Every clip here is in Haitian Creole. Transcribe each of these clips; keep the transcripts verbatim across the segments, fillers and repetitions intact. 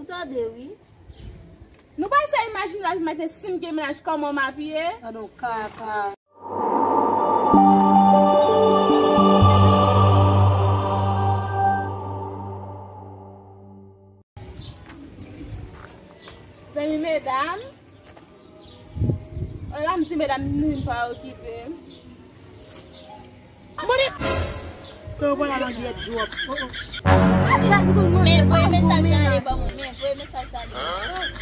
Tande, wi. Nou pa eseye imajine la, imajine si m gen mennaj, kòman m ap ye? Tande w kaka. Zanmi medam. Wè la m di medam, nou pa okipe m. Mwen, yo, vwala nan gyèt djòb. Oh, oh. Men voye mesaj la ale ban mwen, men voye mesaj la ale.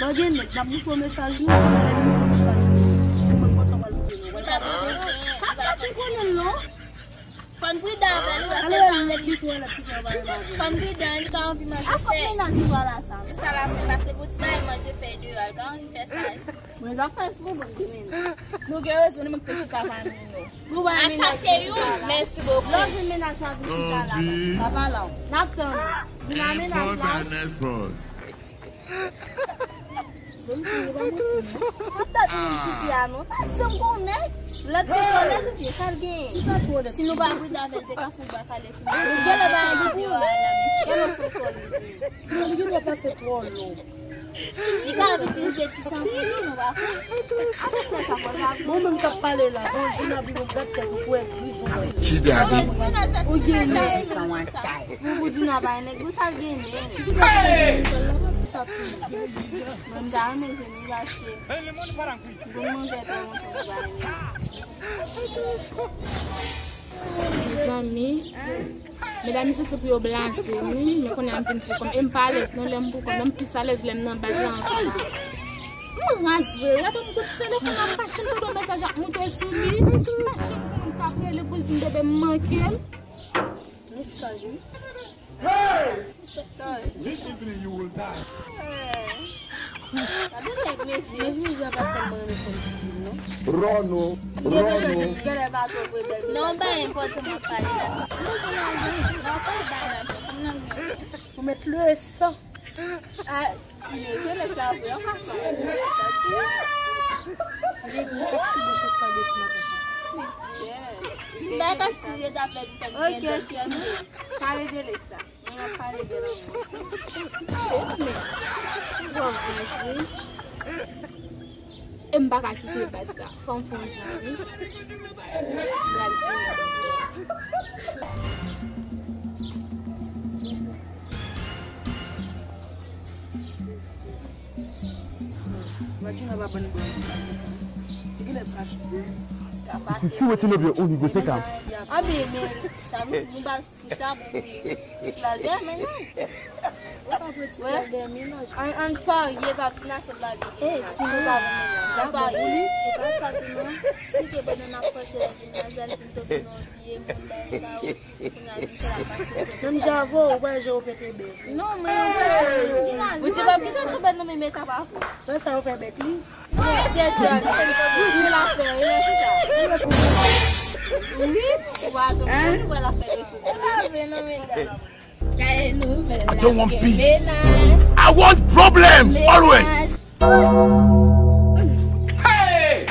Mwen gen nèg, n ap voye mesaj nou, nèg nou voye mesaj nou. Ou menm konsa w al voye nou. Li pa tande byen, li pa tande byen. Fò n pridan avè l, wi. Fò n pridan, li ka anvi manje fè. Sa l ap fè pase pou ti bagay manje fè deyò a, li ka anvi fè sa. Mwen, zafè sou mwen, mwen, mwen. Nou gen rezon, nou menm ki te chita pa nou, non. Nou pa a chache youn, mèsi bokou. Lè w jwenn mennaj la vin chita la, sa pa la. N ap tann. Vin a mennaj la. Zon ti yo pa manti, non. Nan tèt moun ti fi a, non. Pa janm konnen. Lè te twò lèd ou byen, sa l genyen. Si nou pa pridan avè l, te ka fè w bakale sou nou. Li genlè pa gen pou li. Genlè se twò lèd. Li genlè pase twò lou. Li ka ap itilize ti chanpinyon, nou pa konn. Apre sa, fò gade. Mwen menm k ap pale la, bon, Djouna vin yon gad tèt ou kwè grizon. Ou gen nèg. Pou, pou Djouna bay nèg, pou sa l gen men. Mwen m ta renmen jwenn li paske m konn manzè twò lontan pou bay men. Mezanmi, medam, m santi pou yo blase m, wi, men kounye a m vin pou kò m. E m pa alèz non lè m pou kò m, m plis alèz lè m nan baz la ansanm ak. M raz vre, gade m kout telefòn nan, m pa janm tande yon mesaj ap moute sou li. M pa janm konnen m t ap rele pou l di m bebe m manke l. Mesaj, wi. Hey! This evening you will die. Gade nèg mesye. Mezanmi, jan pa tèlman renmen fanm sivil, non. Ròno, Ròno. Non, ba enpòtan m ap pale la. Ou met le sang. Ah, yo te lè sa vre, an ka sa. Li gen kat ti bouch espageti nan tèt li. Ba ka si yo ta fè di fè m gen dòt. Pale de lè sa. Mwen ap pale de lanmou. Bon, mèsi. E m pa ka kite baz la. Fò m fè yon jan, wi. M pral peye. Madjina pa bann blan pou pase tan. Li genlè fache. Ka fache. If you see wetin no be your own, you go take am. Anben, men sa nou, nou ba l Foucha bon pou li. Pral dèyè mennaj. Ou pa pran ti pral dèyè mennaj. Ann, ann parye pa vin a se blague. Eh, ti moun. Ann parye. E pa sa tou non. Si te bannann ap fòse lè vin nan zèl vin tonbe nan vye moun bagay sa yo. Kounye a vin fè l ap pase. Menm jan avè w, ou pa jere w pete bèk. Non, men ou pa. Ou di pa kite tonbe nan men meta pa pou. Lè sa yo fè bèk li. I don't want peace. I want problems always. Hey!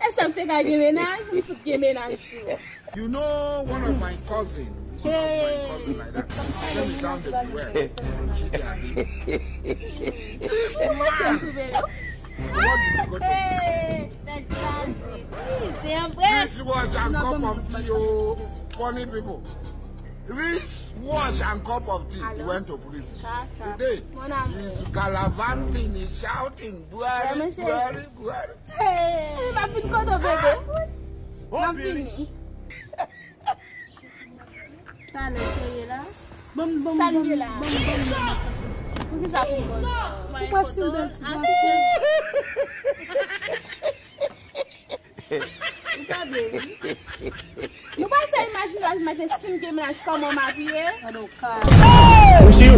Èske m te ka gen mennaj? M fout gen mennaj tou. You know, one of my cousin, one of my cousin like that, tell me down the way. This man, what did you go to? This watch and cup of tea, oh, funny people. This watch and cup of tea, he went to prison. Today, he's gallivanting, he's shouting, Buhari, Buhari, Buhari. Hey! M ap vin kote w, bebe. M ap vini. Talè, serye la? Ban m, ban m, ban m, ban m, ban m. Poukisa pou m ban w? Ou pa si bèl ti gason. Ou pa byen, wi. Nou pa eseye imajine, imajine si m gen mennaj, kòman m ap ye? Gade w ka. Msye.